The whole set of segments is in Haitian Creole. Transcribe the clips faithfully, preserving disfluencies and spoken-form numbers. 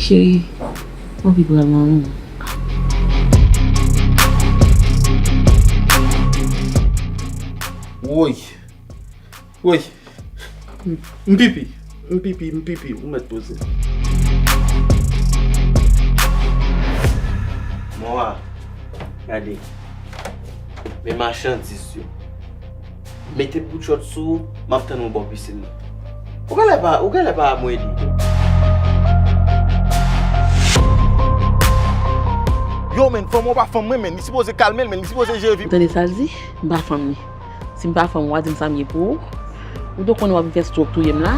Cheri, Popi pral nan men m. Woy. Woy. M pipi. M pipi, m pipi. Ou mèt poze. Mwa. Gade. Men machandiz yo. Mete bout chòt sou ou, m ap tann ou bò pisin nan. Ou genlè pa, ou genlè pa Mweli. Yo, men, fanm ou pa fanm mwen, men, li sipoze kalme l, men, li sipoze jere vi. Ou tande sa l di? M pa fanm li. Si m pa fanm ou, w a di m sa m ye pou ou. Ou dwe konnen w ap vin fè stroke touye m la.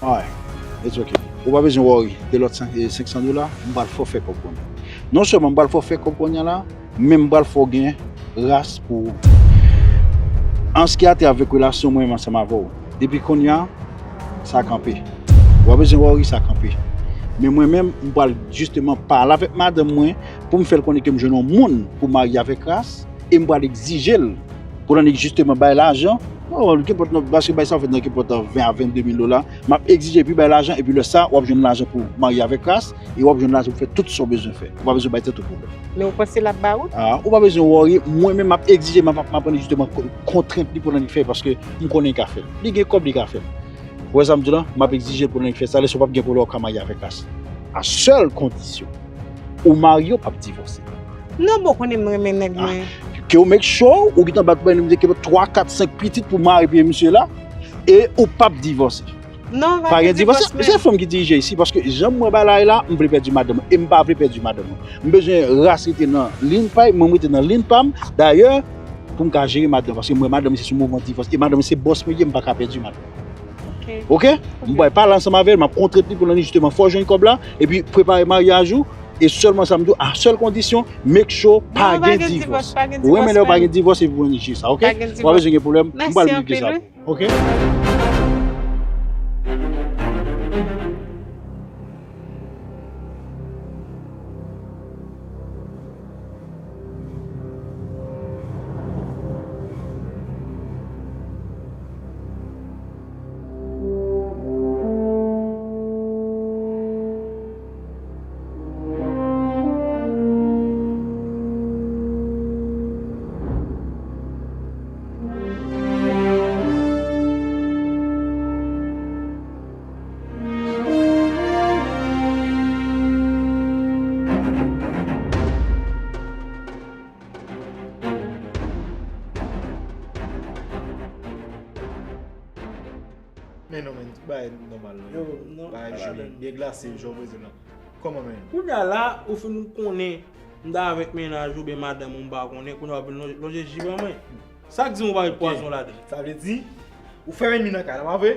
Alright, it's okay. Ou pa bezwen worry de lòt senk san dola, m pral fè w fè kòb kounye a. Non sèlman m pral fè w fè kòb kounye a la, men m pral fè w gen ras pou ou. An ce qui a trait avèk relasyon mwen menm ansanm avè w, depi kounye a, sa kanpe. Ou pa bezwen worry, sa kanpe. Men mwen menm, m pral jisteman pale avèk madanm mwen pou m fè l konnen ke m jwenn yon moun pou marye avèk ras e m pral egzije l pou l annik jisteman bay lajan. Oh, kenpòt nan, paske bay sa w fèt nan kenpòt ven a vennde mil dola. M ap egzije epi bay lajan, epi lè sa, w ap jwenn lajan pou marye avèk ras, e w ap jwenn lajan pou fè tout sa w bezwen fè. Ou pa bezwen bay tèt ou pwoblèm. Men ou panse l ap ba ou? Ah, ou pa bezwen worry, mwen menm m ap egzije, m ap, m ap annik jisteman ko-, kontrent li pou l annik fè, paske m konnen li ka fè l. Li gen kòb, li ka fè l. Ou wè sa m di w la? M ap egzije l pou l annik fè sa, lè sa w p ap gen pwoblèm, w ka marye avèk ras. A sèl kondisyon, ou marye, w p ap divòse. Non, bon, konnen m renmen nèg mwen. Ke w make sure ou gentan bat pou bay nou de twa, kat, senk pitit pou mari peye misye la, e ou p ap divòse. Non, Pa gen divòs. Se fanm ki dirije isi, paske jan m wè bagay la, m vle pèdi madanm mwen. E m pa vle pèdi madanm mwen. M bezwen ras rete nan liy pa l, mwen m rete nan liy pa m. Dayè, pou m ka jere madanm, paske m wè madanm se sou mouvman divòs. E madanm se bòs mwen ye, m pa ka pèdi madanm. Ok? M pral pale ansanm avè l, m ap kontrent li pou l annik jisteman fè w jwenn kòb la, epi prepare maryaj ou, e sèlman sa m di w, a sèl kondisyon, make sure pa gen divòs. Ou renmen lè yo pa gen divòs, epi pou annik jere sa, ok? Ou pa bezwen gen pwoblèm, m pral regle sa pou ou, ok? Men non, men, bagay nòmal la. Bagay jwi, byen glase, jan w bezwen la. Kòman, men? Kounye a la, ou fin konnen, m ta avèk mennaj ou, oubyen madanm ou, m pa konnen, kounye a w ap vin lonje, lonje ji ban mwen. Sa k di m ou pa met pwazon ladan? Sa vle di, ou fè m ènmi nan kay la, pa vre?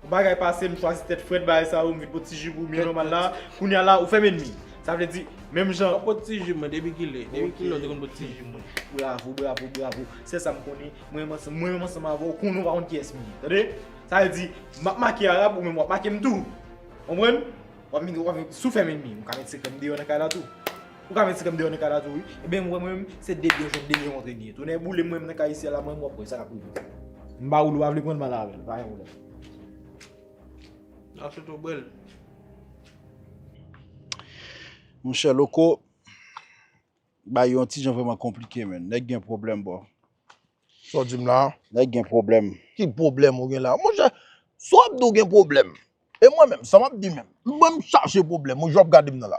Yon bagay pase, m chwazi tèt frèt bagay sa yo, m vin pot ti ji pou ou, byen nòmal la. Kounye a la, ou fè m ènmi. Sa vle di, menm jan. Ou pot ti ji mwen, depi kilè? Depi kilè ou te konn pot ti ji mwen? Bravo, bravo, bravo. Se sa m konnen. Mwen menm ansanm, mwen menm ansanm avè w, konnen w pa konn kiyès m ye. Tande? Sa vle di, m ap make Arab, ou menm w ap make m tou. Konprann? W ap vin, w ap vin, si w fè m ènmi, m ka met sekrè m deyò nan kay la tou. Ou ka met sekrè m deyò nan kay la tou, wi. Ebyen, mwen menm, se de byen jwenn, de byen kontre n ye. Tonnè boule m, mwen menm nan kay isi a la, mwen menm w ap wè sa k ap rive. M pa woule, ou pa vle pran l, m al avè l, pa gen pwoblèm. N ap sot obèl. Monchè Loko, bagay yo yon ti jan vrèman konplike, men. Nèg gen pwoblèm, bro. Sa w di m la? Nèg gen pwoblèm. Ki pwoblèm ou gen la? Monchè, si w ap di w gen pwoblèm, e mwen menm, sa m ap di menm? Mwen m chache pwoblèm, ou j ap gade m nan la.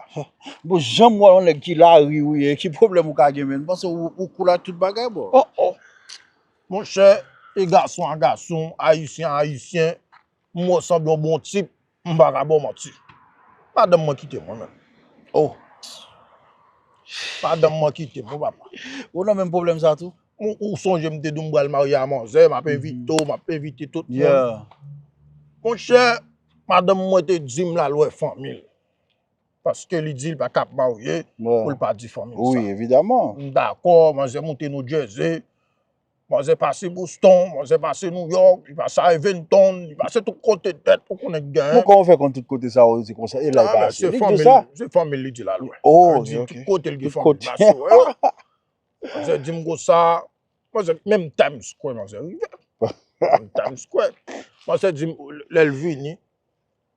Bon, jan m wè yon nèg ki lari ou ye, ki pwoblèm ou ka gen, men? M panse ou, ou cool ak tout bagay, bro. Oh, oh. Monchè, e gason a gason, ayisyen a ayisyen, m wè w sanble yon bon tip, m pa ka ba w manti. Madanm mwen kite mwen, menm. Oh. Madanm mwen kite m, wi, papa. Ou nan menm pwoblèm sa tou? Ou, ou sonje m te di w m pral marye a manzè, m ap envite w, m ap envite tout moun. Monchè, madanm mwen te di m l al wè fanmi l. Paske li di l pa ka ap marye pou l pa di fanmi l sa. Wi, evidaman. M dakò, manzè moute New Jersey. Manzè pase Boston, manzè pase New York, li pase Evanston, li pase tout kote nèt, ou konnen ki genyen. Bon, kòman w fè konn tout kote sa yo, se konsa, e la l pase? Li di sa? Se fanmi l, li di l al wè. Oh, li di tout kote l gen fanmi l pase wè yo. Manzè di m konsa, manzè, menm Times Square, manzè rive. Menm Times Square. Manzè di m, lè l vini,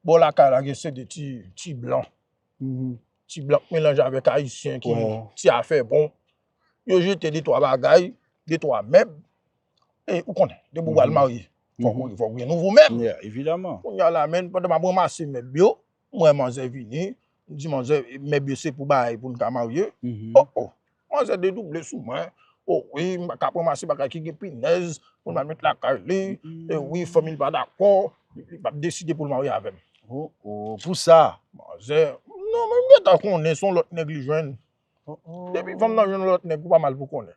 bò lakay la gen se de ti, ti blan. Ti blan k melanje avèk ayisyen ki ti afè bon. Yo jete de twa bagay, de twa mèb. E ou konnen, depi w pral marye, fòk ou, fòk ou gen nouvo mèb. Kounye a la, menm pandan m ap ranmase mèb yo, m wè manzè vini, m di manzè, mèb yo se pou bagay pou n ka marye. Oh, oh. Manzè dedouble sou mwen. Oh wi, m pa ka ranmase bagay ki gen pinèz pou l al met lakay li. E wi, fanmi l pa dakò. Li p ap deside pou l marye avè m. Oh, oh, pou sa? Manzè, non, men m gentan konnen se yon lòt nèg li jwenn. Depi fanm nan jwenn yon lòt nèg, ou pa mal pou konnen.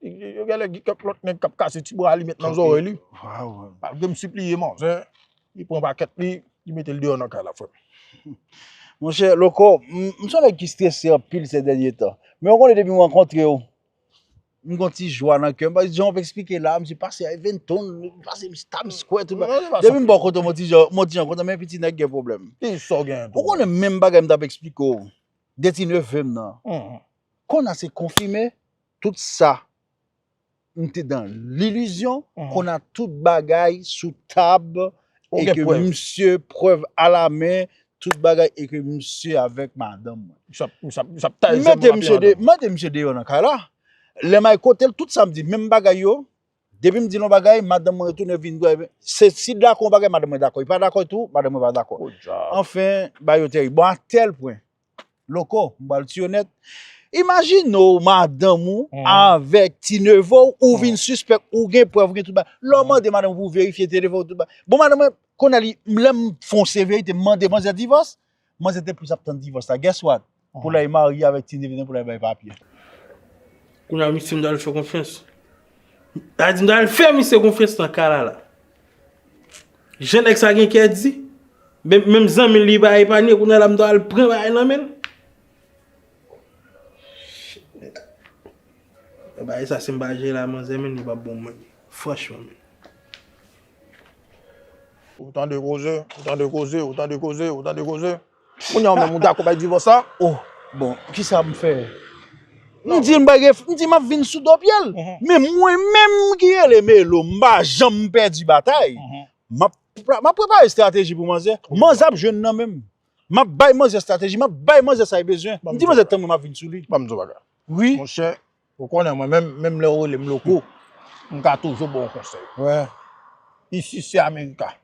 Yo genlè gen kèk lòt nèg k ap kase ti bra li met nan zòrèy li. Malgre m sipliye manzè, li pran pakèt li, li mete l deyò nan kay la, frè m. Monchè, Loko, m, m se yon nèg ki strese anpil se dènye tan. Men ou konnen depi m rankontre w, m gon ti jwa nan kè m. Paske jan w ap eksplike la, misye pase Evanston, li pase Times Square, tout bagay. Depi m bò kote w, m on ti jan, m on ti jan kontan, men piti nèg gen pwoblèm. Ou konnen menm bagay m t ap eksplike w de ti neve m nan. Kounye a se konfime tout sa. M te dan lilizyon, kounye a tout bagay sou tab, e ke misye, prèv alamen, tout bagay, e ke misye avèk madanm mwen. M mete misye de, m mete misye deyò nan kay la. Lè m al kote l, tout sa m di, menm bagay yo, depi m di l yon bagay, madanm mwen retounen vin di, se si l dakò yon bagay, madanm mwen dakò. Li pa dakò tou, madanm mwen pa dakò. Anfen, bagay yo terib. Bon, a tèl pwen, Loko, m pral tiye w nèt. Imajine w madanm ou avèk ti neve w, ou vin sispèk, ou gen prèv, ou gen tout bagay. Lè w mande madanm ou pou verifye ti neve w, tout bagay. Bon, madanm mwen, kounye a li, lè m fè yon severite, m mande manzè divòs, manzè te plis ap tann divòs la. Guess what? Pou l al marye avèk ti neve l, pou l al bay papye. Kounye a, misye m ta al fè konfyans. Sa di m ta al fè misye konfyans nan ka la la. Jan nèg sa gen kè di, menm, menm zanmi l li pa epanye, kounye a la m ta al pran bagay nan men l. Shit, nèg. Bagay sa si m pa jere la manzè, men li p ap bon mwen. Franchman, men. Ou tande koze, ou tande koze, ou tande koze, ou tande koze. Kounye a ou menm ou dakò bay divòs la? Oh, bon, kisa m fè? M di m pa gen, m di m ap vin sou do pye l. Men mwen menm ki rele Melo, m pa janm pèdi batay. M ap, m ap prepare estrateji pou manzè. Manzè ap jwenn nan men m. M ap bay manzè estrateji, m ap bay manzè sa li bezwen. M di manzè tann mwen, m ap vin sou li. Ban m di w bagay. Wi. Monchè, ou konnen mwen menm, menm lè ou rele m Loko, m ka toujou ba w konsèy. Isi se Amerika.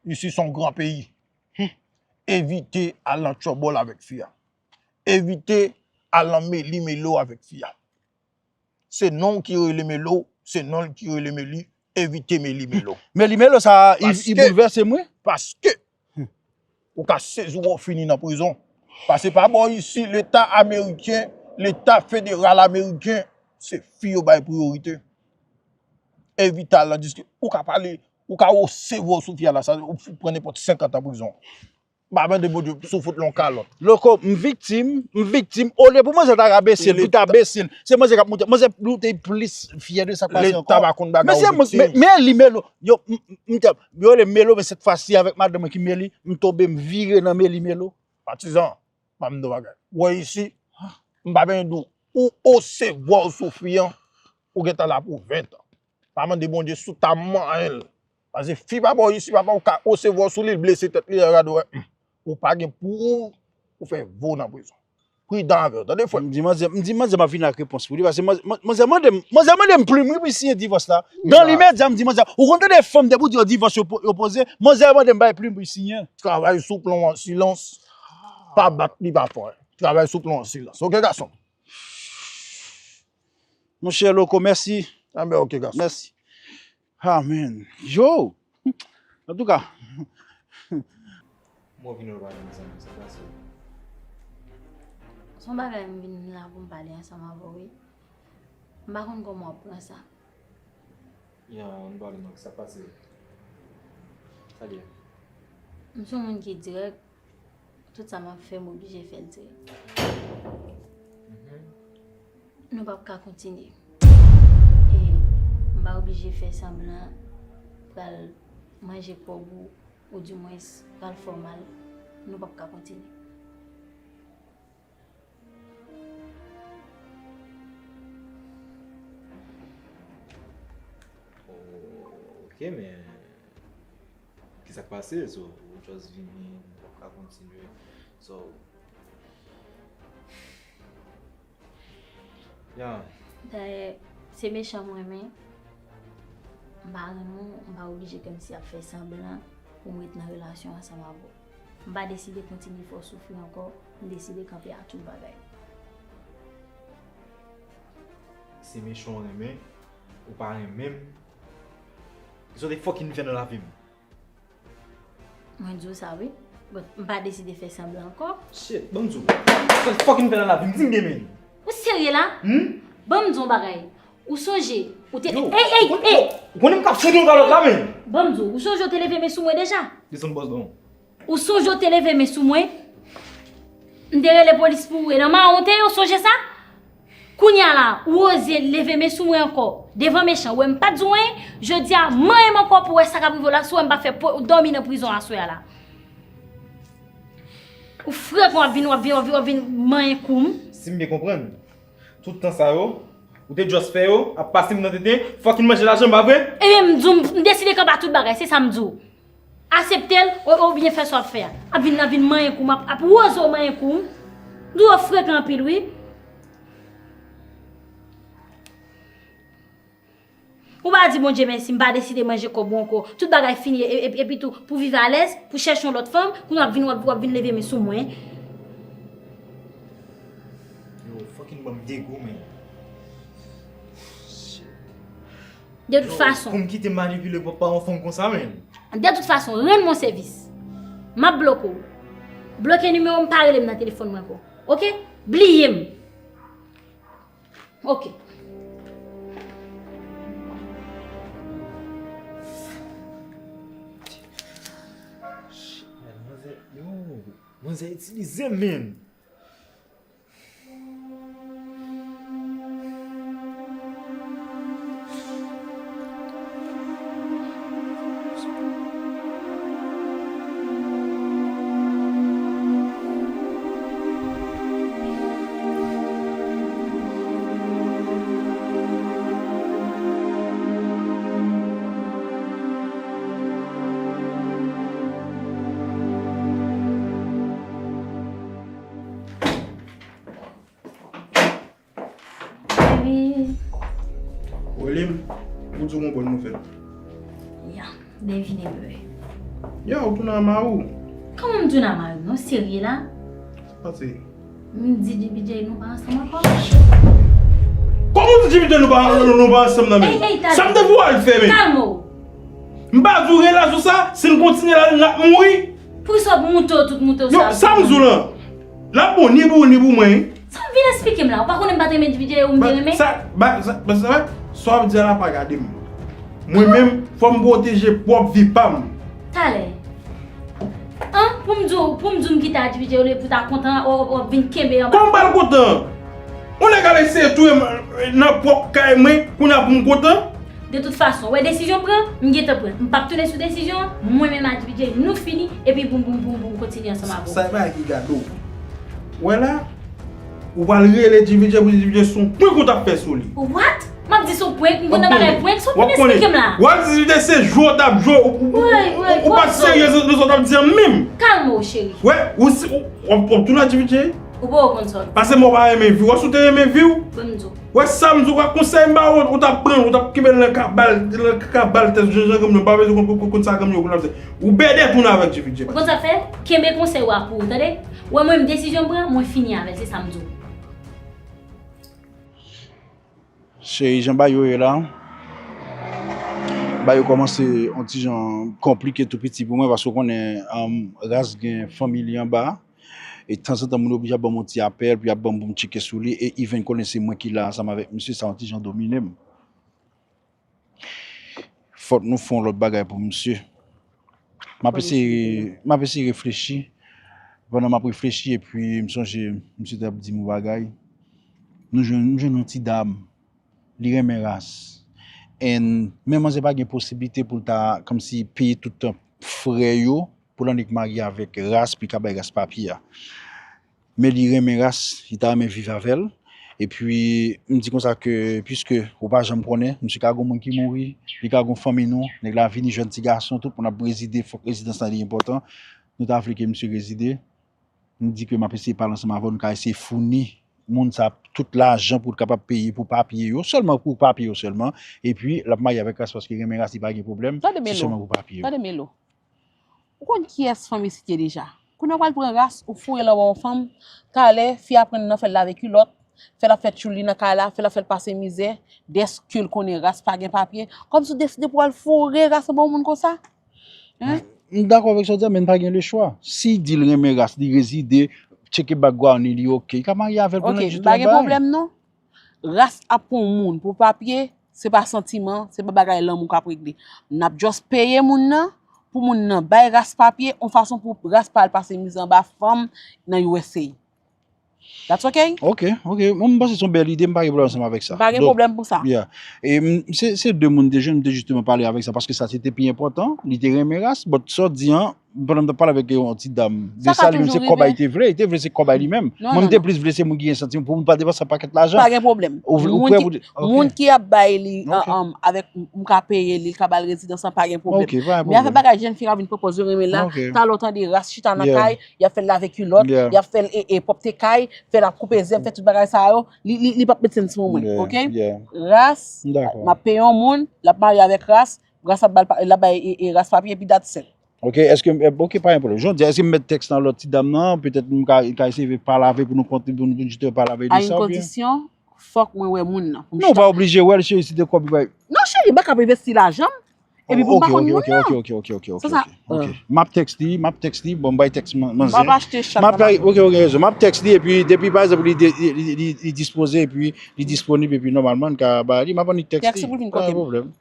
Isi se yon gran peyi. Evite al nan twòbòl avèk fi a. Evite al nan meli melo avèk fi a. Se non w ki rele Melo, se non l ki rele Meli, evite Meli Melo. Meli Melo sa, li, li boulvèse m, wi. Paske ou ka sezi w fini nan prizon. Paske pa bò isi, Leta ameriken, Leta federal ameriken, se fi yo bay priyorite. Evite al nan diski-, ou ka pale, ou ka resevwa sou fi a la, sa, ou pran nenpòt senkant an prizon. M pa mande Bondye sou fout l yon kalòt. Loko, m viktim, m viktim. Olye pou manzè ta rabese l, pou ta bese l. Se manzè k ap moute. Manzè moute plis fyè de sa k pase ankò. Leta pa konn bagay ou viktim. Men se, men, men li Melo. Yo, m, m, m te, yo rele Melo, men sèt fwa si avèk madanm mwen ki Meli, m tonbe, m vire nan Meli Melo. Patizan, ban m di w bagay. Ou wè isi, m pa bezwen di w, ou osevwa w sou fi an, ou gentan la pou ven tan. Pa mande Bondye sou ta manyen l. Paske fi pa bò isi, papa, ou ka osevwa w sou li, l blese tèt li, lè gade w, hmm, ou pa gen pou ou, ou fè vo nan prizon. Pridan avè w, tande frè m. M di manzè, m di manzè m ap vini ak repons pou li, paske manzè, manzè mande m, manzè mande m plim wi pou siyen divòs la. Dan limedya, m di manzè, ou konn tande fanm depi w di yo divòs yo po-, yo poze, manzè mande m bay plim pou siyen. Travay sou plan an silans, pa bat li pa fè. Travay sou plan an silans. Oke, gason? Monchè Loko, mèsi. Anben, oke, gason. Mèsi. Amen. Yo! Antouka. Mwen vin wè w pale, mezanmi, sa pase. Se yon bagay m vin la pou m pale ansanm avè w, wi. M pa konn kòman w ap pran sa. Ya, ann pale, Max, sa pase. Sa l ye? M se yon moun ki dirèk. Tout sa m ap fè, m oblije fè l dirèk. Nou p ap ka kontinye. E m pa oblije fè sanblan pral manje kòb ou, oudimwens pral fè w mal, nou p ap ka kontinye. Oh, ok, men kisa k pase? So, ou just vini, nou p ap ka kontinye. So, yeah. Dayè, se mechan m renmen. M pa renmen w, m pa oblije kòmsi ap fè sanblan pou m ret nan relasyon ansanm avè w. M pa deside kontinye fè w soufri ankò, m deside kanpe a tout bagay. Se mechan w renmen, ou pa renmen m. Kisa w te fucking fè nan lavi m? Mwen di w sa wi. But m pa deside fè sanblan ankò. Shit, ban m di w. Kisa w te fucking fè nan lavi m? Di m byen, men. Ou serye la? Hmm? Ban m di w yon bagay. Ou sonje, ou te. Yo, Ey, ey, ou konn- ey! Ou konnen m ka fout yon kalòt la, men. Ban m di w, ou sonje ou te leve men sou mwen deja? Desann bòs non. Ou sonje ou te leve men sou mwen? M te rele polis pou ou, e nan mawon te ye, ou sonje sa? Kounye a la, ou oze leve men sou mwen ankò, devan mechan, ou wè m pa t di w anyen, jodi a, manyen m ankò pou w wè sa k ap rive w la, si w wè m pa fè po- dòmi nan prizon aswè a la. Ou frekan, w ap vin, w ap vin, w ap vin, w ap vin manyen kou m. Si m byen konprann, tout tan sa yo, ou te just fè yo, ap pase m nan tete, fucking manje lajan m, pa vre? Ebyen, m di w, m deside kanpe a tout bagay, se sa m di w. Asepte l, o- oubyen fè sa w ap fè a. Ap vin, ap vin manyen kou m, ap, ap woze w manyen kou m. M di w ou frekan anpil, wi. Ou pa di Bondye mèsi, m pa deside manje kòb ou ankò. Tout bagay fini, e- e- epi tou, pou viv alèz, pou chèche yon lòt fanm, kounye a w ap vin, w ap, w ap vin leve men sou mwen. Yo, fucking ban m degou, men. De tout fason. Pou m kite manipile pa pa yon fanm konsa, men. De tout fason, rann mwen sèvis. M ap bloke w. Bloke nimewo m, pa rele m nan telefòn mwen ankò. Oke? Bliye m. Oke. Manzè, yo, manzè itilize m, men. Baby. Rele m, ou di w gon bòn nouvèl. Ya, devine, bebe. Ya, ou tounen a mari w. Kòman m tounen a mari m? Non, serye la? Pase. M di D B J nou pa ansanm ankò. Kòman w di Jimmy nou pa, nou, nou pa ansanm nan, men? Ey, ey, talè. Sa m te pou al fè, men? Kalme w. M pa di w relasyon sa, si n kontinye la, n ap mouri. Poukisa w ap moute w tout moute w Yo, sa? Sa m di w lan, l ap bon ni pou ou, ni pou mwen, wi. Sa w vin eksplike m la? Ou pa konnen m pa t renmen D B J ou m te renmen? Sa, ba, sa, ba, sa, sa w ap di a la pa gade m. Mwen menm, fò m pwoteje pwòp vi pa m. Talè. An, pou m di w, pou m di w m kite a D B J olye pou ta kontan, w, w, w ap vin kenbe anba. Kòman m pral kontan? Yon nèg al eseye touye m nan pwòp kay mwen, kounye a pou m kontan? De tout fason, wè desizyon m pran, m gentan pran. M p ap tounen sou desizyon an, mwen menm a D B J, nou fini, epi boum, boum, boum, boum, kontinye ansanm avè w. Sa e bagay ki gade w. Wè la, ou pral rele D B J pou di D B J se yon prank ou t ap fè sou li. What? M ap di se yon prank, m konn nan bagay prank, sa w vin eksplike m la? W ap di D B J se jwe w t ap jwe, ou, ou, ou, ou pa t serye nan sa w t ap di an menm. Kalme w, cheri. Wè, ou si, ou, w ap, w ap tounen a D B J. Ou poko konn sa w di. Pase mwen pa renmen vi w. Wè si w te renmen vi w. Ban m di w. Wè sa m di w, wè konsèy m ba w, ou t ap pran l, ou t ap kenbe l nan kabal, nan kabal tèt, jan, jan granmoun yo pa bezwen konn, konn, konn sa granmoun yo konn ap fè. Ou bèdè tounen avèk D B J. Ou konn sa fè? Kenbe konsèy ou a pou ou, tande? Wè mwen menm desizyon m pran, mwen fini avè l, se sa m di w. Cheri, jan bagay yo ye la, bagay yo kòmanse yon ti jan konplike tou piti pou mwen, paske w konnen, um, Ras gen fanmi li anba. E tanzantan, moun yo oblije ap ban m yon ti apèl, pou y ap ban m, pou m tcheke sou li. E even konnen se mwen ki la ansanm avèk misye, sa yon ti jan domine m. Fòk nou fè yon lòt bagay pou misye. M ap eseye, m ap eseye reflechi. Pandan m ap reflechi, epi m sonje, misye t ap di m yon bagay. Nou jwenn, m jwenn yon ti dam. Li renmen Ras. And men manzè pa gen posiblite pou l ta kòmsi peye tout frè yo pou l annik marye avèk Ras, pou l ka bay Ras papye a. Men li renmen Ras, li ta renmen viv avè l. Epi, m di konsa ke, piske ou pa janm konnen, misye ka gon moun ki mouri, li ka gon fanmi nou, nèg la vini jwenn ti gason, tout moun ap rezide, fòk rezidans lan li enpòtan. Nou ta vle ke misye rezide. M di ke m ap eseye pale ansanm avè w, nou ka eseye founi moun sa tout lajan pou l kapab peye pou papye yo, sèlman pou papye yo sèlman. Epi, l ap marye avèk Ras paske li renmen Ras, li pa gen pwoblèm. Tande Se Melo. Sèlman pou papye yo. Tande Melo. Ou konn kiyès fanm isit ye deja? Kounye a w pral pran Ras, ou foure l anba yon fanm, talè, fi a pran nan, fè l lave kilòt, fè l ap fè tchoul li nan kay la, fè l ap fè l pase mizè, dèske l konnen Ras pa gen papye. Kòmsi w deside pou w al foure Ras anba yon moun konsa? Hein? M dakò avèk sa w di a, men n pa gen lechwa. Si l di l renmen Ras, li rezide, tcheke background li, li oke, li ka marye avè l pou l Ok, annik m pa gen pwoblèm non. Ras ap pran yon moun pou papye, se pa santiman, se pa bagay lanmou k ap regle. N ap just peye moun nan, pou moun nan bay Ras papye, yon fason pou Ras pa al pase mizè anba fanm nan U S A. That's okay? Ok, ok. Mwen, m panse se yon bèl ide, m pa gen pwoblèm ansanm avèk sa. M pa gen Donk, pwoblèm pou sa. Yeah. E m, se, se de moun te jwenn, m te jisteman pale avèk sa, paske sa se te pi enpòtan, li te renmen Ras, but sa w di an, pandan m t ap pale avèk yon ti dam de Sa ka sa, li menm se toujou kòb a rive. li te vle, li te vle se kòb a li menm. Non, Mwen, m non, te non. plis vle se moun ki gen santiman pou m pa depanse paket lajan. Pa gen pwoblèm. Ou vle, ou Moun prè ki, pou di, ok. moun ki ap bay li, Ok. an, an, avèk m, m ka peye li, l ka ba l rezidans lan, pa gen pwoblèm. Ok, pa gen Men afè pwoblèm. bagay jèn fi k ap vin pwopoze yo renmen la, Ok. talè w tande Ras chita nan Yeah. kay, y ap fè l lave kilòt, Yeah. y ap fè l e, e, pwòpte kay, fè l ap koupe zèb, fè tout bagay sa yo, li, li, li p ap met sense pou mwen, Yeah, ok? yeah. Ras, M dakò. m ap peye yon moun, l ap marye avèk Ras, Ras ap ba l pa, l ap bay e, e, Ras papye, epi that's it. Ok, èske, eh, ok, pa gen pwoblèm. Jan w di a, èske m mèt tèks nan lòt ti dam nan, petèt m ka, ka eseye pale avè pou nou konti, pou nou, pou nou jis pale avè A de yon sa, oubyen? kondisyon, fòk mwen wè moun nan, pou m Non, ou chita. pa oblije wè l, cheri, si de kòb li bay. Non, cheri, m pa ka envesti lajan m, epi pou m pa ok, konn ok, moun ok, nan. ok, ok, ok, ok, ok, Sa, sa, ok, ok. euh. M ap tèks li, m ap tèks li, bon, m bay tèks man-, M manzè. ap achte chat M ap nan bay, ok, ok, rezon. M ap tèks li, epi depi, pa egzanp, li de, li, li, li, li dispoze, epi li disponib, epi nòmalman, n ka ba li, m ap annik tèks Tèks li. pou l vin Pa gen kote m. pwoblèm.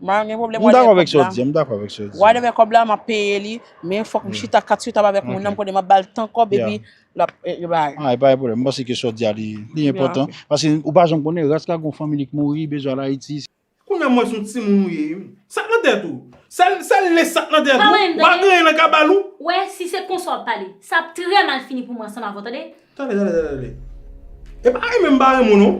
M pa gen pwoblèm, M dakò whatever avèk kòb sa w la. di a, m dakò avèk sa w di a. Whatever kòb la, m ap peye li, men fòk m Yeah. chita kat sou tab avèk moun nan, Ok. m konnen m ap ba l tan kòb, Yeah. epi l ap, e, e, bay. Ah, e pa gen pwoblèm. M panse ke sa w di a, li, li Yeah. enpòtan. Paske ou pa janm konnen, Ras ka gon fanmi li k mouri, bezwen al Ayiti. Kounye a m wè se yon timoun ou ye, wi. Sa k nan tèt ou? Sèl, sèl lè sa k nan tèt ou? Ou pa gen anyen nan kabal ou? Wè, si se konsa w ap pale, sa ap trè mal fini pou mwen ansanm avè w, tande? Tande, tande, tande, tande. E pa renmen m pa renmen w non.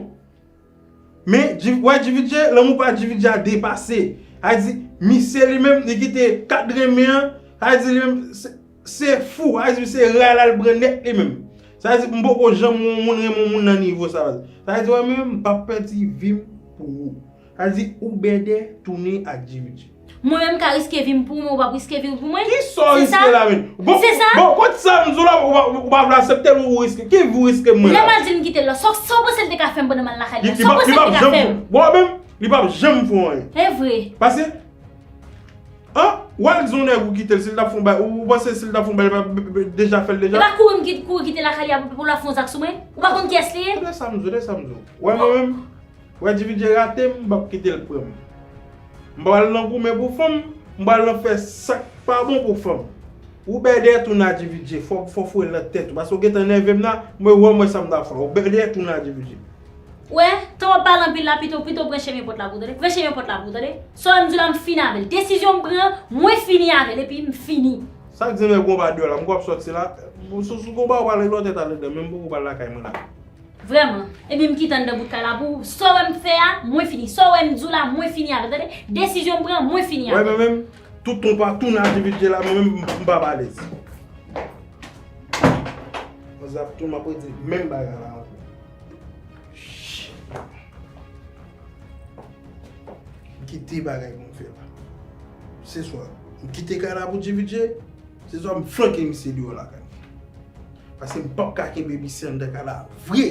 Men, G-, wè, G V J, lanmou pa G V J a depase. Sa vle di, misye li menm, li kite kat renmen an. Sa vle di, li menm, se, se fou. Sa vle di, se ray la l pran nèt li menm. Sa vle di, m poko janm wè yon moun renmen yon moun nan nivo sa. Sa vle di, wè, men, m p ap pèdi vi m pou ou. Sa vle di, ou bèdè tounen ak G V J. Mwen menm m ka riske vi m pou ou, men ou p ap riske vi w pou mwen? Kisa w Se sa? riske la menm? Bon, Se sa? bon, kot sa m di w la, ou pa, ou pa vle aksepte l, ou riske. Ki vi w riske mwen Lè la? m al di l m kite l la, sa, sa w panse l te ka fè m pandan m al lakay li Li, a? li Sa w p ap, panse li l p te ap ka janm, fè m? bon, menm, li p ap janm fè w anyen. E vre. Paske, an, w al di yon nèg ou kite l, si l t ap fè yon bagay, ou, ou panse si l t ap fè yon bagay, li p ap deja fè l E deja? pa kouri m kit-, kouri kite lakay li a pou, pou l ap fè yon zak sou mwen? Ou pa konn kiyès li ye? Tande sa m di w, tande sa m di w. Wè mwen menm, Wè G V J rate m, m p ap kite l pran m. M pral nan goumen pou fanm, m pral nan fè sa k pa bon pou fanm. Ou bèdè tounen a G V J, fò, fò foure l nan tèt ou. Paske w gentan nève m la, mwen wè, mwen sa m ta fè. Ou bèdè tounen a G V J. Wè, tan w ap pale anpil la, pito, pito w pran chemen pòt la pou w tande. Pran chemen pòt la pou w tande. Sa w wè m di w la, m fini avè l. Desizyon m pran, mwen fini avè l, epi m fini. Sa k di m lè gon pa deyò la, m kwè w ap sòti la. Sou, sou gon pa w pral regle w tèt andedan, men m poko pral lakay mwen la. Vrèman. Ebyen, m kite anndan bout kay la pou ou. Sa w wè m fè a, mwen fini. Sa w wè m di w la, mwen fini avè l. Tande, desizyon m pran, mwen fini Wè, avè l. men menm, tout ton pa tounen a G V J la, mwen menm, m pa alèz. Mwen zap tou, m ap redi menm bagay la ankò. Shit. M kite bagay pou m fè la. Se swa, m kite kay la pou G V J, se swa m flanke misye deyò lakay. Paske m p ap ka kenbe misye anndan kay la vre.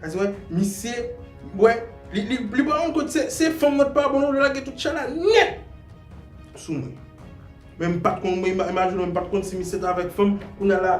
Paske, wè, misye, wè, li, li, li pa rann kont se, se fanm nan t pa bon, non, li lage tout chay la nèt sou mwen. Men m pa t konn, mwen ima-, imajine w, m pa t konn si misye t avèk fanm, kounye a la.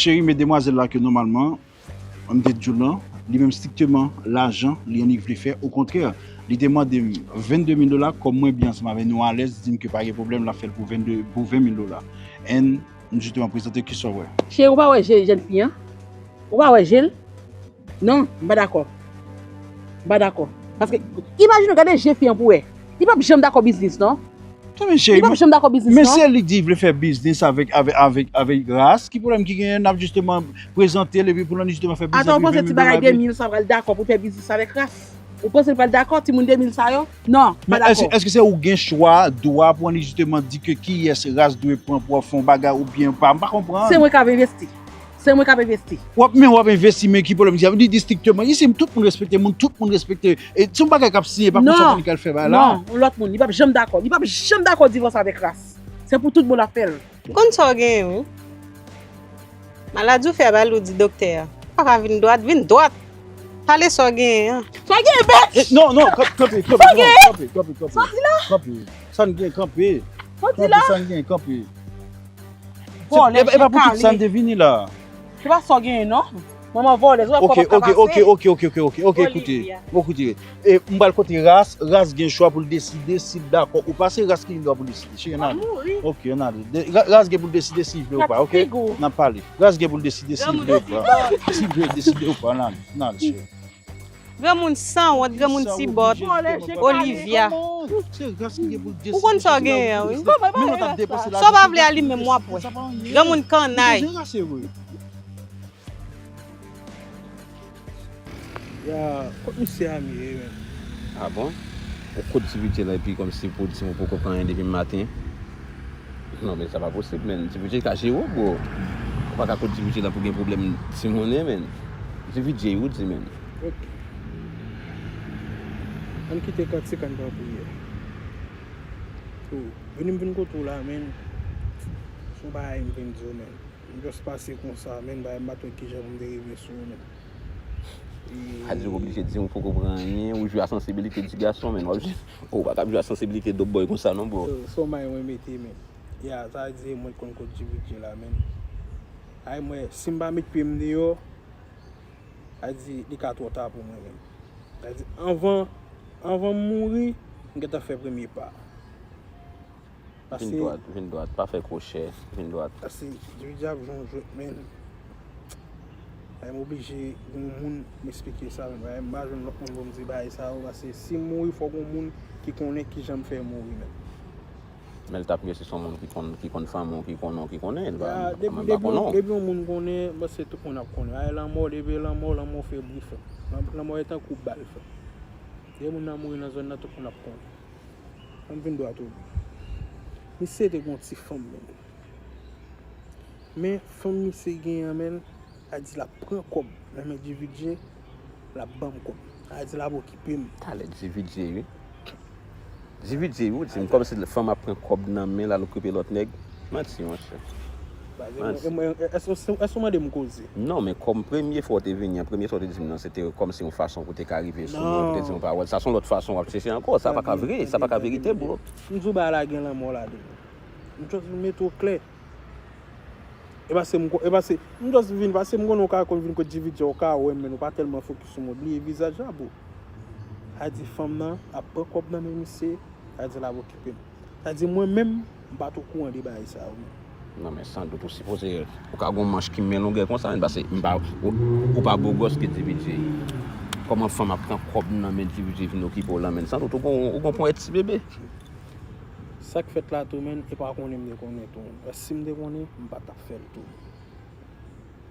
Cheri, men demwazèl la ke nòmalman, m te di w lan, li menm strikteman lajan li annik vle fè. Okontrè, li te mande m vennde mil dola, kòm mwen byen ansanm avè nou alèz, di m ke pa gen pwoblèm, l ap fè l pou vennde, pou ven mil dola. And m jisteman prezante, kisa w wè? Cheri, ou pa wè je jèn fi an? Ou pa wè je l? Non, m pa dakò. M pa dakò. Paske, imajine w, gade je fi an pou wè. Li p ap janm dakò biznis, non. Li p ap janm dakò biznis, non. Men se li k di li vle fè biznis avèk, avèk, avèk, avèk Ras. Ki pwoblèm ki genyen? N ap jisteman prezante l epi pou l annik jisteman fè biznis. Atò, ou panse ti bagay de mil sa pral dakò pou fè biznis avèk Ras? Ou panse l pral dakò, timoun de mil sa yo? Non, m pa dakò. Men èske, èske se ou gen chwa, dwa pou annik jisteman di ke kiyès Ras dwe pran pou w ap fè yon bagay oubyen pa? M pa konprann. Se mwen k ap envesti. Se mwen k ap envesti. W ap, men w ap envesti, men ki pwoblèm ki ap, li di strikteman, isi, tout moun respekte moun, tout moun respekte. E se yon bagay k ap siyen, pa konn sa w konn k al fè bagay la. Non, yon lòt moun, li p ap janm dakò. Li p ap janm dakò divòs avèk Ras. Se pou tout bon l ap fè l. M konn sa w genyen, wi. Maladi w fè mal, ou di doktè a. Ou pa ka vin dwat, vin dwat. Pale sa w genyen an. Sa w genyen, bitch? Eh, non, non, kanpe, kanpe, kanpe, non, kanpe, kanpe, kanpe. Sa w di la? Kanpe. Sa n gen, kanpe. Sa w di la? Kanpe, sa n gen, kanpe. Vòlè, e pa pou tout sa n te vini la. Se pa sa w genyen, non. Manman vòlè, ou wè kòb ap ka pase. Ok, ok, ok, ok, ok, ok, ok, koute. Bon, koute. E, m pral kote Ras, Ras gen chwa pou l deside si l dakò ou pa. Se Ras ki gen dwa pou l deside. Cheri, ann ale. Ok, ann ale. De-, Ra-, Ras gen pou l deside si l vle ou pa, ok? N ap pale. Ras gen pou l deside si l vle ou pa. Si l vle deside ou pa, ann ale. Ann ale, cheri. Granmoun sanwont, granmoun tibòt, Olivia. Ou konn sa w genyen an, wi. Sa w pa vle a li menm w ap wè. Granmoun kannay. Ya, kot misye a m ye, menm? Ah bon? Ou kot Ti Bidjè la epi kòmsi pou di m ou poko pran anyen depi maten? Non, men sa pa posib, menn. Ti Bidjè ka jere w, bro. Ou pa ka kot Ti Bidjè la pou gen pwoblèm ti monnen, menn. Ti Bidjè, ou di, menn. Ok. Ann kite kantik, ann pran priyè. Oh, vini m vin kote w la, menn. Se yon bagay m vin di w, menn. M just pase konsa, menn, bagay m pa t wè kijan pou m te rive sou ou, menn. E sa di w oblije di m ou poko pran anyen, ou jwe a sansibilite di gason, menn. W ap jwe, ou pa kab jwe a sansibilite dope boy konsa non, bro. So, so may mwen mete, menn. Ya, sa di mwen konn kot G V J la, menn. Ay, mwen, si m pa met pye m deyò, sa di li ka twò ta pou mwen, menn. Sa di, anvan, anvan m mouri, m gentan fè premye pa. Vin dwat, vin dwat, pa fè kwochè, vin dwat. Pase, G V J ap jwe yon jwèt, menn. Ay, m oblije gen yon moun m esplike sa, menn. Ay, m pa jwenn lòt moun pou m di bagay sa yo, pase si m mouri, fòk yon moun ki konnen kijan m fè mouri, menn. Men l t ap miye si se yon moun ki konn, ki konn fanmi w, ki konnen w, ki konnen l, pa, pa, pa, pa konnen w. Depi yon moun konnen, m panse tout moun ap konnen. Ay, lanmò, depi lanmò, lanmò fè bri, frè. Lan-, lanmò e tankou bal, frè. Depi moun nan mouri nan zòn nan, tout moun ap konnen. Ann vin dwat ou. Misye te gen yon ti fanm, menn. Men fanm misye genyen an, menn, sa di l ap pran kòb nan men G V J, l ap ban m kòb. Sa di l ap okipe m. Talè G V J, wi. G V J, wi, ou di m kòmsi fanm ap pran kòb nan men l al okipe lòt nèg. Manti, monchè. Manti. Èske w mande m koze? Non, men kòm premye fwa w te vini an, premye sa w te di m nan, se te kòmsi yon fason pou w te ka rive sou mwen, pou w te di yon pawòl. Sa se yon lòt fason w ap chèche ankò. Sa pa ka vre, sa pa ka verite, bro. M di w bagay la gen lanmò ladan l. M just vin mete w klè. E pase m ko-, e pase, m just vin, pase m konnen w ka konn vin kot G V J, w ka wè m, men w pa tèlman fokis sou mwen, w bliye vizaj la, bro. Sa di fanm nan ap pran kòb nan men misye, sa di l ap okipe m. Sa di mwen menm, m pa t okouran de bagay sa yo, menn. Non, men san dout, ou sipoze, ou ka gen yon manch ki men longè konsa, menn, pase m pa, ou, ou pa bo gwòs ke G V J. Kòman fanm ap pran kòb nan men G V J vin okipe w la, menn? San dout, ou gon, ou gon ponyèt ti bebe. Sa k fèt la tou, menn, e pa konnen m te konnen tou. Si m te konnen, m pa t ap fè l tou.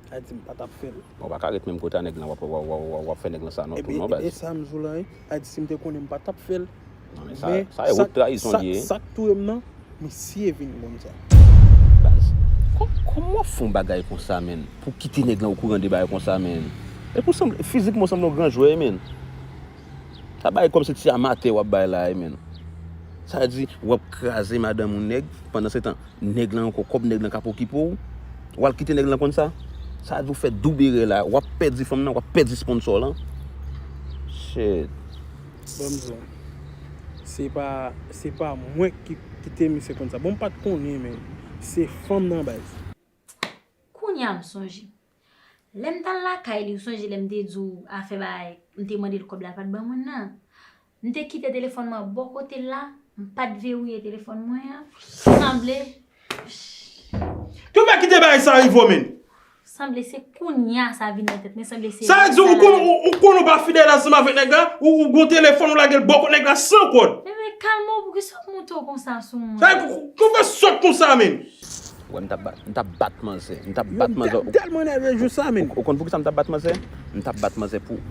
Sa di m pa t ap fè l. Ou pa ka ret menm kote a nèg lan, w ap, w ap, w ap, w ap fè nèg lan sa non tou, non, baz. E sa m di w la, wi. Sa di si m te konnen, m pa t ap fè l. Non, men sa, sa e wot trayizon li ye. Sa k touye m nan, misye vin konn sa. Baz, kò-, kòman w ap fè yon bagay konsa, menn? Pou kite nèg lan okouran de bagay konsa, menn? Epi w sanble, fizikman w sanble yon gran jwè, menn. Sa bay kòmsi ti amatè w ap bay la, wi, menn. Sa di, w ap kraze madanm yon nèg, pandan se tan, nèg lan ankò, kòb nèg lan k ap okipe w, w al kite nèg lan konn sa. Sa di w fè doub erè la, w ap pèdi fanm nan, w ap pèdi sponsò lan. Shit. Ban m di w, se pa, se pa mwen ki kite misye konn sa. Bon, m pa t konnen, men se fanm nan baz. Kounye a m sonje. Lè m t al lakay li, ou sonje lè m te di w afè bagay, m te mande l kòb la, l pa t ban mwen nan. M te kite telefòn mwen bò kote l la, m pa t verrouye telefòn mwen an. Sanble. Ki w fè kite bagay sa rive w, menn? Sanble se kounye a sa vin nan tèt mwen, sanble se. Sa vle di ou konn, ou, ou konn ou pa fidèl ansanm avèk nèg la, ou, ou gon telefòn, ou lage l bò kot nèg la san kòd. Bebe, kalme w, poukisa w ap monte w konsa sou mwen? Sa vle di ou, ou fè sòt konsa, menn? Wè, m t ap bat, m t ap bat manzè. M t ap bat manzè. Ou tèlman nève jou sa, menn. Ou konn poukisa m t ap bat manzè? M t ap bat manzè pou,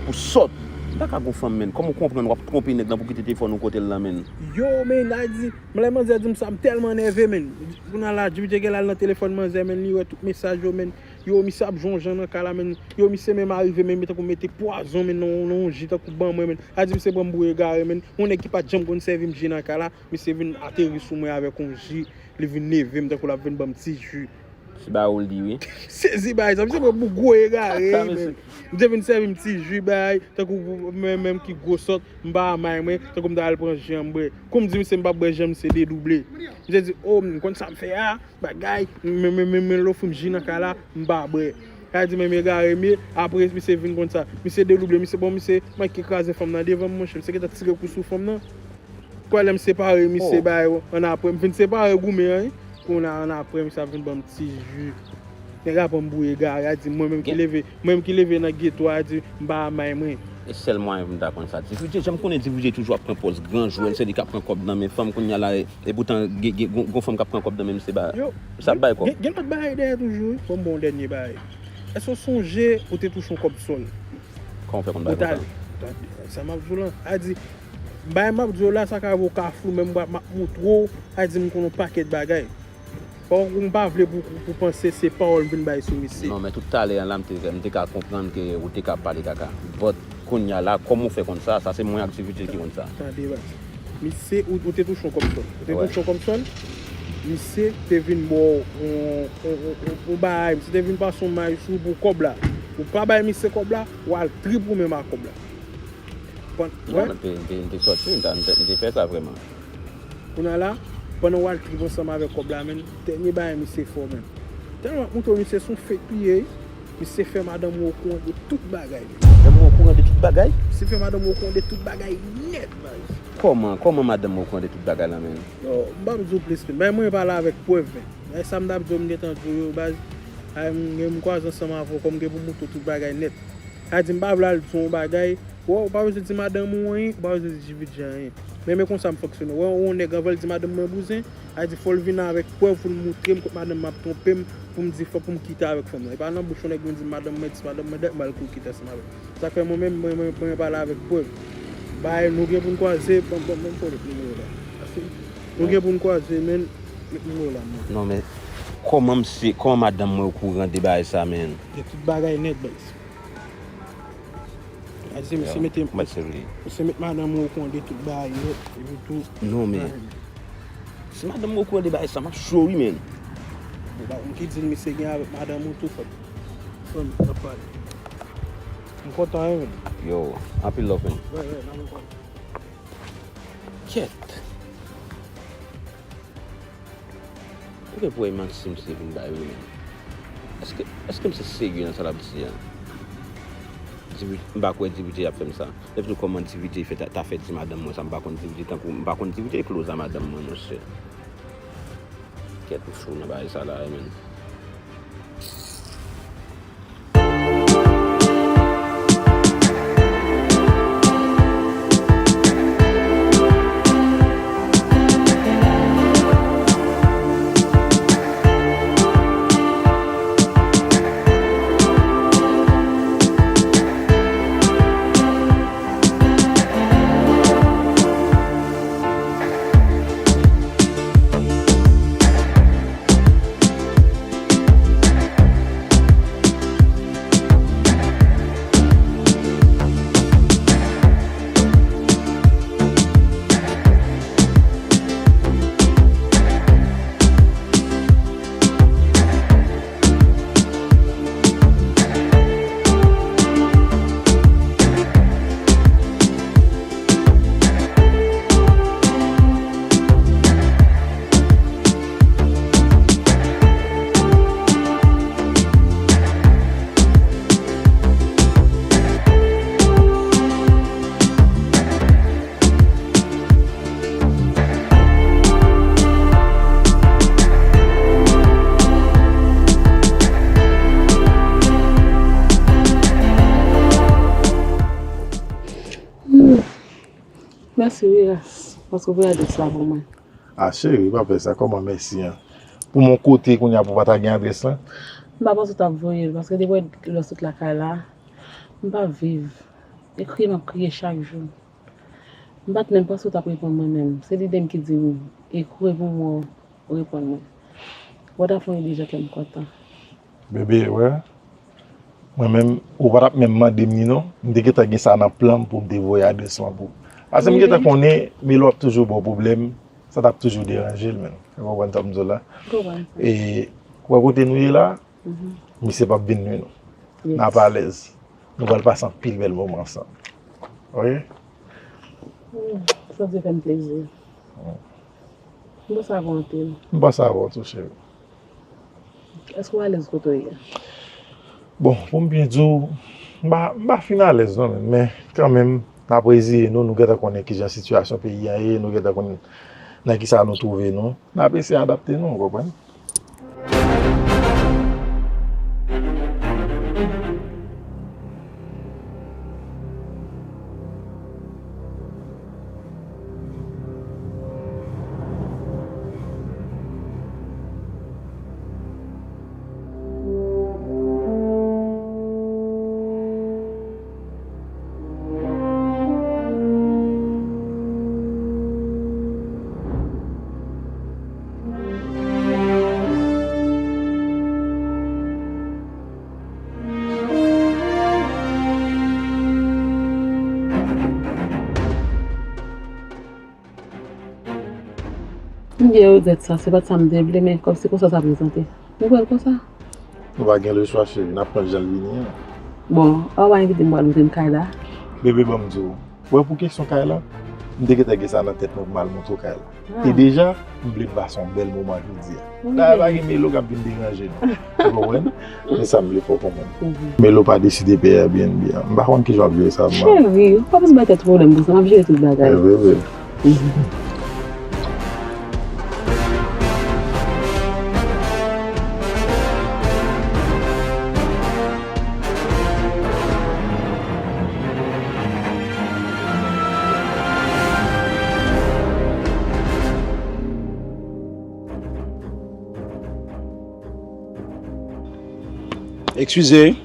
pou sòt. M pa ka gon fanm, menn. Kòman w konprann w ap twonpe nèg lan pou kite telefòn ou kote l lan, menn? Yo, menn, a di, lè manzè di m sa, m tèlman nève, menn. Kounye a la, Djibidje genlè al nan telefòn manzè, menn, li wè tout mesaj yo, menn. Yo, misye ap jwe yon jan nan kay la, menn. Yo, misye menm arive, menn, tankou mete pwazon, menn, nan yon, nan yon ji, tankou ban mwen, menn. A di, misye pran m pou egare, menn. Yon nèg ki pa t janm konn sèvi m ji nan kay la, misye vin ateri sou mwen avèk yon ji. Li vin nève m tankou l ap vin ban m ti ji. Se ba ou l di wi. Sezi bay sa, misye pran pou gwo egare wi menm. Misye vin sèvi m ti ji bay, tankou mwen menm ki gwo sòt, m pa may mwen, tankou m ta al pran ji an m bwè. Kou m di misye m p ap bwè ji an, misye dedouble. Misye di, o, m konn sa m fè a, bagay, men, men, men, men l ofri m ji nan kay la, m pa bwè. Sa di menm egare m ye, apre misye vin konn sa. Misye dedouble, misye, bon, misye manke kraze fanm nan devan m, monchè. Misye gentan tire kou sou fanm nan. Kwè lè m separe misye bay annapre, m fin separe goumen an wi. Kounye a annapre misye ap vin ban m ti ji. Nèg la pran m pou egare, a di mwen menm ki leve, mwen menm ki leve nan geto a, a di m pa may mwen. E sèl mwayen pou m ta konn sa. Divije, jan m konnen Divije toujou ap pran pòz gran jwèl, se li k ap pran kòb nan men fanm, kounye a la, e poutan gen, gen, gon, gon fanm k ap pran kòb nan men misye ba. Misye ap bay kòb. Gen, gen lòt bagay dèyè toujou wi. Ban m ba w dènye bagay. Èske w sonje ou te touche yon kòb sòl? Kòman w fè konn bagay konsa? Sa m ap di w lan. A di, bagay m ap di w la, sa ka rive w ka flou, men m ap moutre w, a di m konn yon pakèt bagay. Fòk ou m pa vle pou, pou panse se pawòl m vin bay sou misye. Non, men tout talè an la, m te, m te ka konprann ke ou te ka pale kaka. But, kounye a la, kòman w fè konn sa? Sa se mwen ak Divije ki konn sa. Tande, baz. Misye, ou, ou te touche yon kòb sòl. Ou te touche yon kòb sòl. Misye te vin ba w yon, yon, yon, yon, yon bagay. Misye te vin pase yon may sou ou pou kòb la. Ou pa bay misye kòb la, w al trip ou menm ak kòb la. Pann, wè. M te, m te, m te sòti, m te, m te, m te fè sa vrèman. Kounye a la, pandan w al trip ansanm avèk kòb la, menn, dènye bagay misye fè w menn. Tèlman m ap montre w misye se yon fake li ye wi. Misye fè madanm mwen okouran de tout bagay menn. Madanm mwen okouran de tout bagay? Misye fè madanm mwen okouran de tout bagay nèt baz. Kòman, kòman madanm mwen okouran de tout bagay la menn? Yo, m p ap di w plis menn. Bay mwen pale avèk prèv menn. Bagay sa m t ap di w m gentan di w yo baz. Ay, m gen m kwaze ansanm avè w kòm m gen pou m montre w tout bagay nèt. Sa di m pa vle al di w yon bagay, wè, ou pa bezwen di madanm ou anyen, ou pa bezwen di Djibidje anyen. Men, men konsa m fonksyone. Wè, yon nèg anvan l di madanm mwen bouzen, sa di fò l vin avèk prèv pou l montre m kot madanm mwen ap twonpe m, pou m di fò pou m kite avèk fanm nan. E pa nan bouch yon nèg vin di madanm mwen, di madanm mwen, dèt m al kouri kite ansanm avè l. Sa k fè mwen menm, mwen, mwen, mwen pale avèk prèv. Bay, nou gen pou n kwaze, ban m, ban m, ban m fè w lòt nimewo la. Nou gen pou n kwaze, men, lòt nimewo la, men. Non, men, kòman misye, kòman madanm mwen okouran de bagay sa, menn? De tout bagay nèt, baz. Adye, misye mete, misye met madanm mwen okouran de tout bagay yo, epi tou. Non, men. Si madanm mwen okouran de bagay sa, m ap cho wi, menn. Bon, pa konn ki dil misye gen avèk madanm ou tou, frè m. Frè m, n ap pale. M kontan wi, menn. Yo, anpil love, menn. Wè, wè, n ap kontan. Kèt. Ou gen pou wè manti misye vin bay wi menm. Èske, èske misye serye nan sa l ap di a? Divi-, m pa kwè Divije ap fè m sa. Epi tou kòman Divije fè ta, ta fè di madanm mwen sa, m pa konn Divije tankou, m pa konn Divije close a madanm mwen monchè. Kèt m cho nan bagay sa la wi menn. Mèsi, wi, Ras, paske w voye adrès la pou mwen. A, cheri, pa fè sa, kòman mèsi an? Pou m yon kote kounye a pou w pa ta gen adrès lan? M pa panse w t ap voye l, paske depi w wè lè w sot lakay la, m pa viv. E kriye m ap kriye chak jou. M pa t menm panse w t ap reponn mwen menm. Se lide m ki di m, ekri pou mwen, w reponn mwen. Ou ta fè yon lide kè m kontan. Bebe, wè. Mwen menm, ou pa t ap menm mande m ni non. M te gentan gen sa nan plan m pou m te voye adrès lan pou ou. Paske m gentan konnen Melo ap toujou ba w pwoblèm, sa t ap toujou deranje l menm. Ou konprann sa m di w la? M konprann sa. E, wè kote nou ye la, misye p ap vin nwi nou. N ap alèz. Nou pral pase anpil bèl moman ansanm. Oke? Hmm, sa te fè m plezi. M panse avè w anpil. M panse avè w tou, cheri. Èske w alèz kote w ye? Bon, pou m byen di w, m pa, m pa fin alèz non, men, men kanmenm, n ap reziye nou, nou gentan konnen kijan sitiyasyon peyi a ye, nou gentan konnen nan kisa nou twouve nou. N ap eseye adapte nou, w konprann? Ebyen, Odette, sa, se pa t sa m te vle, men kòm se konsa sa prezante. Nou pral konsa. Nou pa gen lechwa, cheri. N ap pran l jan l vini an. Bon, ou pa envite m pral montre m kay la? Bebe, ban m di w. Wè, pou kesyon kay la, m te gentan gen sa nan tèt mwen pou m al montre w kay la. E deja, m vle n pase yon bèl moman jodi a. Dayè, pa gen Melo k ap vin deranje nou. Ou konprann? Men sa m vle fè w konprann. Melo pa deside peye Airbnb an. M pa konn kijan w ap jere sa, man. Cheri, ou pa bezwen bay tèt ou pwoblèm pou sa. M ap jere tout bagay. Vre, vre. Eskize.